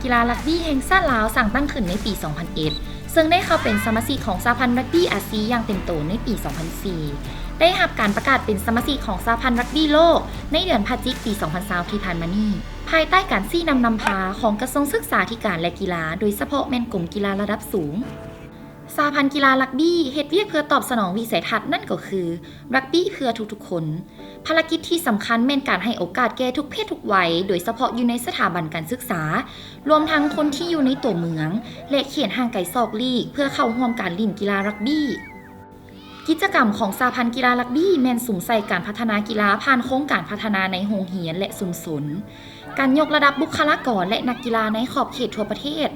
ກິລາຣັກບີ້ແຫ່ງຊາດລາວສ້າງຕັ້ງຂຶ້ນໃນປີສອງພັນເອັດ ເຊິ່ງໄດ້ເຂົ້າເປັນສະມາຊິກຂອງສະຫະພັນຣັກບີ້ອາຊີຢ່າງເຕັມໂຕໃນປີສອງພັນສີ່ ໄດ້ຮັບການປະກາດເປັນສະມາຊິກຂອງສະຫະພັນຣັກບີ້ໂລກໃນເດືອນພະຈິກປີສອງພັນຊາວທີ່ຜ່ານມານີ້ ພາຍໃຕ້ການຊີ້ນຳນຳພາຂອງກະຊວງສຶກສາທິການ ແລະ ກິລາ ໂດຍສະເພາະແມ່ນກົມກິລາລະດັບສູງ. ສະຫະພັນກິລາຣັກບີ້ເຮັດວຽກເພື່ອຕອບສະໜອງວິໄສທັດ ນັ້ນກໍຄື ຣັກບີ້ເພື່ອທຸກໆຄົນ. ພາລະກິດທີ່ສຳຄັນແມ່ນການໃຫ້ໂອກາດແກ່ທຸກເພດທຸກໄວ, ໂດຍສະເພາະຢູ່ໃນສະຖາບັນການສຶກສາ, ລວມທັງຄົນທີ່ຢູ່ໃນຕົວເມືອງ ແລະ ເຂດຫ່າງໄກສອກຫຼີກ ເພື່ອເຂົ້າຮ່ວມການຫຼິ້ນກິລາຣັກບີ້. ກິດຈະກຳຂອງສະຫະພັນກິລາຣັກບີ້ແມ່ນສຸມໃສ່ການພັດທະນາກິລາຜ່ານໂຄງການພັດທະນາໃນໂຮງຮຽນ ແລະ ຊຸມຊົນ, ການຍົກລະດັບບຸກຄະລາກອນ ແລະ ນັກກິລາໃນຂອບເຂດທົ່ວປະເທດ.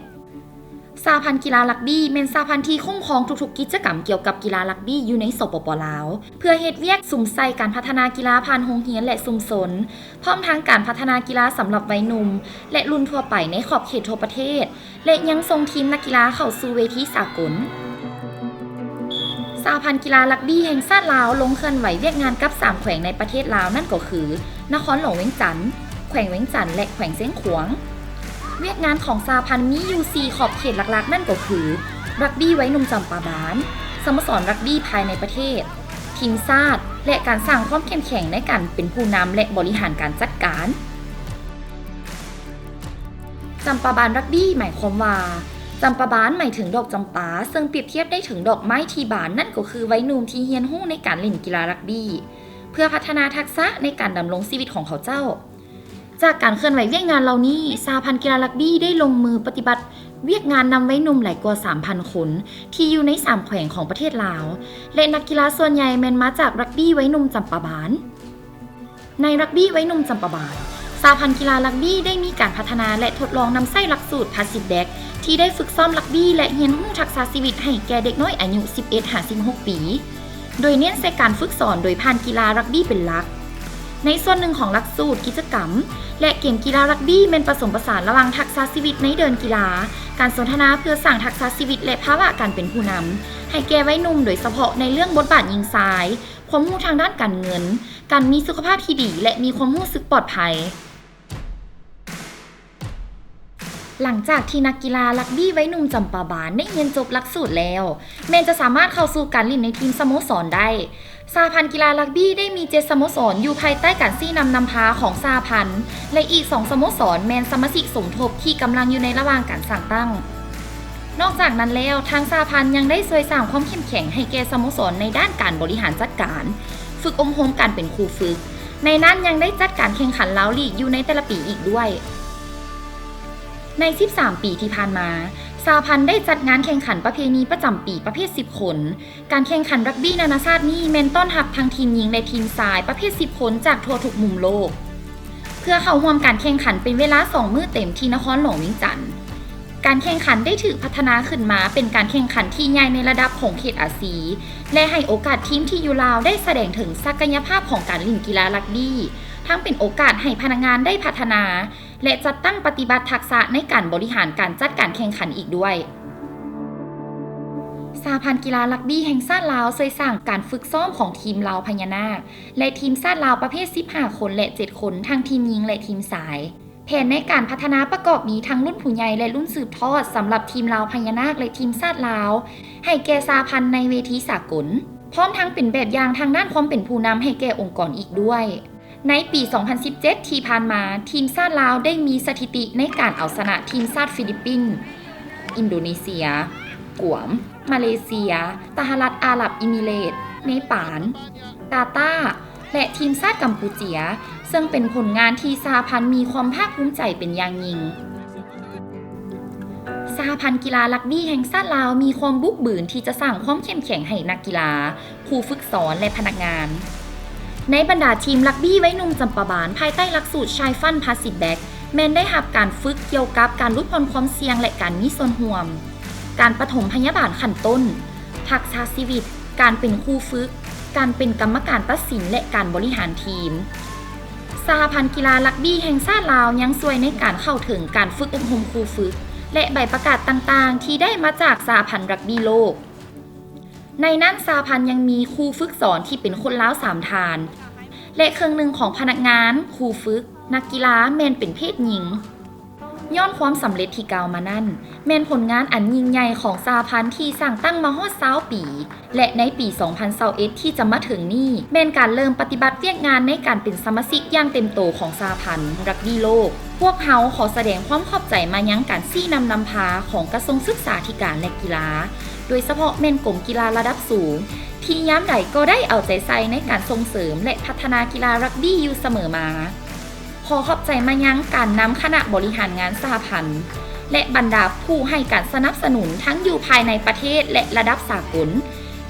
ສະຫະພັນກິລາຣັກບີ້ແມ່ນສະຫະພັນທີ່ຄຸ້ມຄອງທຸກໆກິດຈະກຳກ່ຽວກັບກິລາຣັກບີ້ຢູ່ໃນ ສປປ ລາວ ເພື່ອເຮັດວຽກສຸມໃສ່ການພັດທະນາກິລາຜ່ານໂຮງຮຽນ ແລະ ຊຸມຊົນ, ພ້ອມທັງການພັດທະນາກິລາສຳລັບໄວໜຸ່ມ ແລະ ລຸ້ນທົ່ວໄປໃນຂອບເຂດທົ່ວປະເທດ ແລະ ຍັງສົ່ງທີມນັກກິລາເຂົ້າສູ່ເວທີສາກົນ. ສະຫະພັນກິລາຣັກບີ້ແຫ່ງຊາດລາວລົງເຄື່ອນໄຫວວຽກງານກັບສາມແຂວງໃນປະເທດລາວ ນັ້ນກໍຄື ນະຄອນຫຼວງວຽງຈັນ, ແຂວງວຽງຈັນ ແລະ ແຂວງຊຽງຂວາງ. ວຽກງານຂອງສະຫະພັນມີຢູ່ສີ່ຂອບເຂດຫຼັກໆ ນັ້ນກໍຄື ຣັກບີ້ໄວໜຸ່ມຈຳປາບານ, ສະໂມສອນຣັກບີ້ພາຍໃນປະເທດ, ທີມຊາດ ແລະ ການສ້າງຄວາມເຂັ້ມແຂງໃນການເປັນຜູ້ນຳ ແລະ ບໍລິຫານການຈັດການ. ຈຳປາບານຣັກບີ້ໝາຍຄວາມວ່າ ຈຳປາບານໝາຍເຖິງດອກຈຳປາ ເຊິ່ງປຽບທຽບໄດ້ເຖິງດອກໄມ້ທີ່ບານ ນັ້ນກໍຄືໄວໜຸ່ມທີ່ຮຽນຮູ້ໃນການຫຼິ້ນກິລາຣັກບີ້ ເພື່ອພັດທະນາທັກສະໃນການດຳລົງຊີວິດຂອງເຂົາເຈົ້າ. ຈາກການເຄື່ອນໄຫວວຽກງານເຫຼົ່ານີ້, ສະຫະພັນກິລາຣັກບີ້ໄດ້ລົງມືປະຕິບັດວຽກງານນຳໄວໜຸ່ມຫຼາຍກວ່າສາມພັນຄົນ ທີ່ຢູ່ໃນສາມແຂວງຂອງປະເທດລາວ ແລະ ນັກກິລາສ່ວນໃຫຍ່ແມ່ນມາຈາກຣັກບີ້ໄວໜຸ່ມຈຳປາບານ. ໃນຣັກບີ້ໄວໜຸ່ມຈຳປາບານ, ສະຫະພັນກິລາຣັກບີ້ໄດ້ມີການພັດທະນາ ແລະ ທົດລອງນຳໃຊ້ຫຼັກສູດ Passive Back ທີ່ໄດ້ຝຶກຊ້ອມຣັກບີ້ ແລະ ຮຽນຮູ້ທັກສະຊີວິດໃຫ້ແກ່ເດັກນ້ອຍອາຍຸສິບເອັດຫາສິບຫົກປີ, ໂດຍເນັ້ນໃສ່ການຝຶກສອນໂດຍຜ່ານກິລາຣັກບີ້ເປັນຫຼັກ. ໃນສ່ວນໜຶ່ງຂອງຫຼັກສູດ, ກິດຈະກຳ ແລະ ເກມກິລາຣັກບີ້ແມ່ນປະສົມປະສານລະຫວ່າງທັກສະຊີວິດໃນເດີ່ນກິລາ, ການສົນທະນາເພື່ອສ້າງທັກສະຊີວິດ ແລະ ພາວະການເປັນຜູ້ນຳ ໃຫ້ແກ່ໄວໜຸ່ມ, ໂດຍສະເພາະໃນເລື່ອງບົດບາດຍິງຊາຍ, ຄວາມຮູ້ທາງດ້ານການເງິນ, ການມີສຸຂະພາບທີ່ດີ ແລະ ມີຄວາມຮູ້ສຶກປອດໄພ. ຫຼັງຈາກທີ່ນັກກິລາຣັກບີ້ໄວໜຸ່ມຈຳປາບານໄດ້ຮຽນຈົບຫຼັກສູດແລ້ວ, ແມ່ນຈະສາມາດເຂົ້າສູ່ການຫຼິ້ນໃນທີມສະໂມສອນໄດ້. ສະຫະພັນກິລາຣັກບີ້ໄດ້ມີເຈັດສະໂມສອນຢູ່ພາຍໃຕ້ການຊີ້ນຳນຳພາຂອງສະຫະພັນ ແລະ ອີກສອງສະໂມສອນແມ່ນສະມາຊິກສົມທົບທີ່ກຳລັງຢູ່ໃນລະຫວ່າງການສ້າງຕັ້ງ. ນອກຈາກນັ້ນແລ້ວ, ທາງສະຫະພັນຍັງໄດ້ຊ່ວຍສ້າງຄວາມເຂັ້ມແຂງໃຫ້ແກ່ສະໂມສອນໃນດ້ານການບໍລິຫານຈັດການ, ຝຶກອົບຮົມການເປັນຄູຝຶກ, ໃນນັ້ນຍັງໄດ້ຈັດການແຂ່ງຂັນລາວລີກຢູ່ໃນແຕ່ລະປີອີກດ້ວຍ. ໃນສິບສາມປີທີ່ຜ່ານມາ, ສະຫະພັນໄດ້ຈັດງານແຂ່ງຂັນປະເພນີປະຈຳປີປະເພດສິບຄົນ. ການແຂ່ງຂັນຣັກບີ້ນານາຊາດນີ້ແມ່ນຕ້ອນຮັບທັງທີມຍິງ ແລະ ທີມຊາຍປະເພດສິບຄົນຈາກທົ່ວທຸກມຸມໂລກ ເພື່ອເຂົ້າຮ່ວມການແຂ່ງຂັນເປັນເວລາສອງມື້ເຕັມທີ່ນະຄອນຫຼວງວຽງຈັນ. ການແຂ່ງຂັນໄດ້ຖືກພັດທະນາຂຶ້ນມາເປັນການແຂ່ງຂັນທີ່ໃຫຍ່ໃນລະດັບຂອງເຂດອາຊີ ແລະ ໃຫ້ໂອກາດທີມທີ່ຢູ່ລາວໄດ້ສະແດງເຖິງສັກກະຍະພາບຂອງການຫຼິ້ນກິລາຣັກບີ້, ທັງເປັນໂອກາດໃຫ້ພະນັກງານໄດ້ພັດທະນາ ແລະ ຈັດຕັ້ງປະຕິບັດທັກສະໃນການບໍລິຫານການຈັດການແຂ່ງຂັນອີກດ້ວຍ. ສະຫະພັນກິລາຣັກບີ້ແຫ່ງຊາດລາວຊ່ວຍສ້າງການຝຶກຊ້ອມຂອງທີມລາວພະຍານາກ ແລະ ທີມຊາດລາວປະເພດສິບຫ້າຄົນ ແລະ ເຈັດຄົນ, ທັງທີມຍິງ ແລະ ທີມຊາຍ. ແຜນໃນການພັດທະນາປະກອບມີທັງລຸ້ນຜູ້ໃຫຍ່ ແລະ ລຸ້ນສືບທອດສຳລັບທີມລາວພະຍານາກ ແລະ ທີມຊາດລາວ ໃຫ້ແກ່ສະຫະພັນໃນເວທີສາກົນ, ພ້ອມທັງເປັນແບບຢ່າງທາງດ້ານຄວາມເປັນຜູ້ນຳໃຫ້ແກ່ອົງກອນອີກດ້ວຍ. ໃນປີສອງພັນສິບເຈັດທີ່ຜ່ານມາ, ທີມຊາດລາວໄດ້ມີສະຖິຕິໃນການເອົາຊະນະທີມຊາດຟີລິບປິນ, ອິນໂດເນເຊຍ, ກວມ, ມາເລເຊຍ, ສະຫະລັດອາຣັບອີມິເຣດ, ເນປານ, ກາຕາ ແລະ ທີມຊາດກຳປູເຈຍ, ເຊິ່ງເປັນຜົນງານທີ່ສະຫະພັນມີຄວາມພາກພູມໃຈເປັນຢ່າງຍິ່ງ. ສະຫະພັນກິລາຣັກບີ້ແຫ່ງຊາດລາວມີຄວາມບຸກບືນທີ່ຈະສ້າງຄວາມເຂັ້ມແຂງໃຫ້ນັກກິລາ, ຄູຝຶກສອນ ແລະ ພະນັກງານ. ໃນບັນດາທີມຣັກບີ້ໄວໜຸ່ມຈຳປາບານ ພາຍໃຕ້ຫຼັກສູດ Chai Fun Passive Back ແມ່ນໄດ້ຮັບການຝຶກກ່ຽວກັບການຫຼຸດຜ່ອນຄວາມສ່ຽງ ແລະ ການມີສ່ວນຮ່ວມ, ການປະຖົມພະຍາບານຂັ້ນຕົ້ນ, ທັກສະຊີວິດ, ການເປັນຄູຝຶກ, ການເປັນກຳມະການຕັດສິນ ແລະ ການບໍລິຫານທີມ. ສະຫະພັນກິລາຣັກບີ້ແຫ່ງຊາດລາວຍັງຊ່ວຍໃນການເຂົ້າເຖິງການຝຶກອົບຮົມຄູຝຶກ ແລະ ໃບປະກາດຕ່າງໆ ທີ່ໄດ້ມາຈາກສະຫະພັນຣັກບີ້ໂລກ. ໃນນັ້ນສະຫະພັນຍັງມີຄູຝຶກສອນທີ່ເປັນຄົນລາວສາມທ່ານ ແລະ ເຄິ່ງໜຶ່ງຂອງພະນັກງານ, ຄູຝຶກ, ນັກກິລາແມ່ນເປັນເພດຍິງ. ຍ້ອນຄວາມສຳເລັດທີ່ກ່າວມານັ້ນ ແມ່ນຜົນງານອັນຍິ່ງໃຫຍ່ຂອງສະຫະພັນທີ່ສ້າງຕັ້ງມາຮອດຊາວປີ ແລະ ໃນປີສອງພັນຊາວເອັດທີ່ຈະມາເຖິງນີ້ ແມ່ນການເລີ່ມປະຕິບັດວຽກງານໃນການເປັນສະມາຊິກຢ່າງເຕັມໂຕຂອງສະຫະພັນຣັກບີ້ໂລກ. ພວກເຮົາຂໍສະແດງຄວາມຂອບໃຈມາຍັງການຊີ້ນຳນຳພາຂອງກະຊວງສຶກສາທິການ ແລະ ກິລາ, ໂດຍສະເພາະແມ່ນກົມກິລາລະດັບສູງ ທີ່ຍາມໃດກໍໄດ້ເອົາໃຈໃສ່ໃນການສົ່ງເສີມ ແລະ ພັດທະນາກິລາຣັກບີ້ຢູ່ສະເໝີມາ. ຂໍຂອບໃຈມາຍັງການນຳຄະນະບໍລິຫານງານສະຫະພັນ ແລະ ບັນດາຜູ້ໃຫ້ການສະໜັບສະໜູນທັງຢູ່ພາຍໃນປະເທດ ແລະ ລະດັບສາກົນ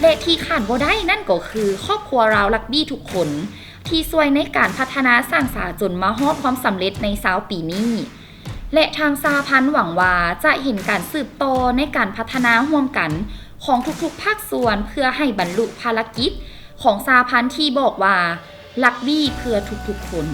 ແລະ ທີ່ຂາດບໍ່ໄດ້ນັ້ນກໍຄືຄອບຄົວລາວຣັກບີ້ທຸກຄົນ ທີ່ຊ່ວຍໃນການພັດທະນາສ້າງສາຈົນມາຮອດຄວາມສຳເລັດໃນຊາວປີນີ້ ແລະ ທາງສະຫະພັນຫວັງວ່າຈະເຫັນການສືບຕໍ່ໃນການພັດທະນາຮ່ວມກັນຂອງທຸກໆພາກສ່ວນ ເພື່ອໃຫ້ບັນລຸພາລະກິດຂອງສະຫະພັນທີ່ບອກວ່າ ຣັກບີ້ເພື່ອທຸກໆຄົນ.